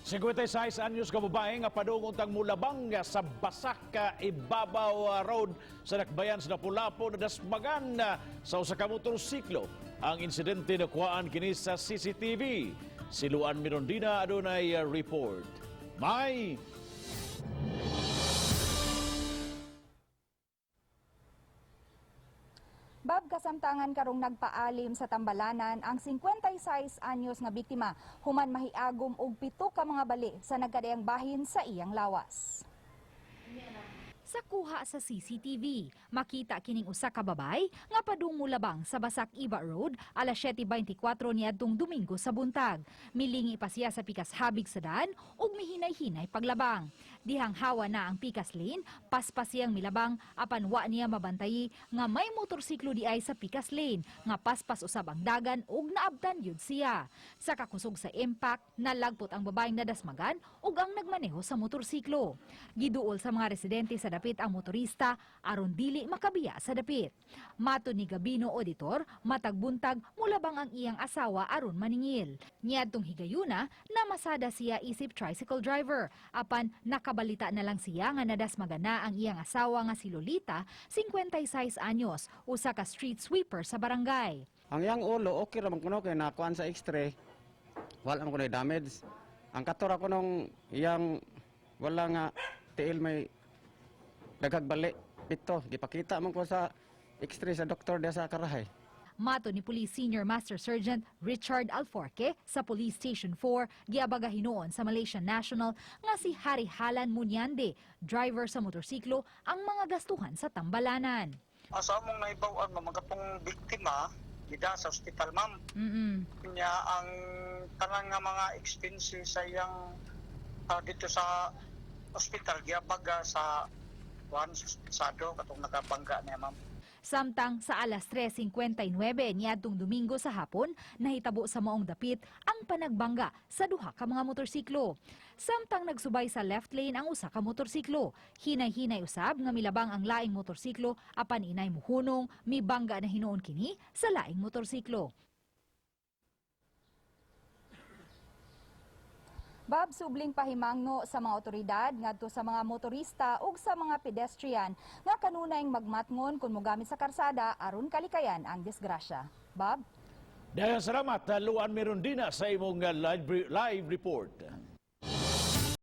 56 anyos ka babae nga padung untang mulabang sa Basak Ibabaw Road sa Dakbayan sa Lapu-Lapu nadasmagan sa usa ka motorsiklo. Ang insidente nakuhaan kini sa CCTV. Si Luan Mirondina adunay report. May Bab, kasamtangan karong nagpaalim sa tambalanan ang 56 anyos nga biktima human mahiagom og 7 ka mga bali sa nagkadayang bahin sa iyang lawas. Sa kuha sa CCTV, makita kining usa ka babay nga padung mulabang sa Basak Iba Road alas 7:24 niadtong Domingo sa buntag. Milingi pa siya sa pikas habig sa daan ug mihinay-hinay paglabang. Dihang hawa na ang pikas lane, paspas siyang milabang apan wa niya mabantayi nga may motorsiklo diay sa pikas lane nga paspas usab ang dagan ug naabtan yun siya. Sa kakusog sa impact, nalagpot ang babaeng nadasmagan ug ang nagmaneho sa motorsiklo. Giduol sa mga residente sa dapit ang motorista aron dili makabiya sa dapit. Mato ni Gabino Auditor, matag buntag mulabang ang iyang asawa aron maningil. Niadtong higayuna, namasada siya isip tricycle driver. Apan nakabalita na lang siya nga nadasmagan na ang iyang asawa nga si Lolita, 56 anyos, usa ka street sweeper sa barangay. Ang iyang ulo, okay ra man kuno kay nakuan sa x-ray. Wala man kuno damage. Ang katora ko nung iyang wala nga tiil may daghag bali 7. Gipakita man ko sa x-ray sa doktor diya sa Karahay. Mato ni Police Senior Master Sergeant Richard Alforque sa Police Station 4, giabaga hinuon sa Malaysian National nga si Harry Halan Munyande, driver sa motorsiklo, ang mga gastuhan sa tambalanan. Sa among naibaw-an, ma'am, ang katong biktima gida sa ospital, ma'am. Nya ang tanan nga mga expenses sa iyang dito sa ospital giabaga sa kuan suspensado katong nakabangga niya, ma'am. Samtang sa alas 3:59 niadtong Domingo sa hapon, nahitabo sa maong dapit ang panagbangga sa duha ka mga motorsiklo. Samtang nagsubay sa left lane ang usa ka motorsiklo. Hinay-hinay usab nga milabang ang laing motorsiklo apan inay muhunong, mibangga na hinuon kini sa laing motorsiklo. Bab, subling pahimangno sa mga otoridad ngadto sa mga motorista ug sa mga pedestrian nga kanunayng magmatngon kung mogamit sa karsada aron kalikayan ang disgrasya. Bob? Daghang salamat, Luan Mirondina, sa imong live report.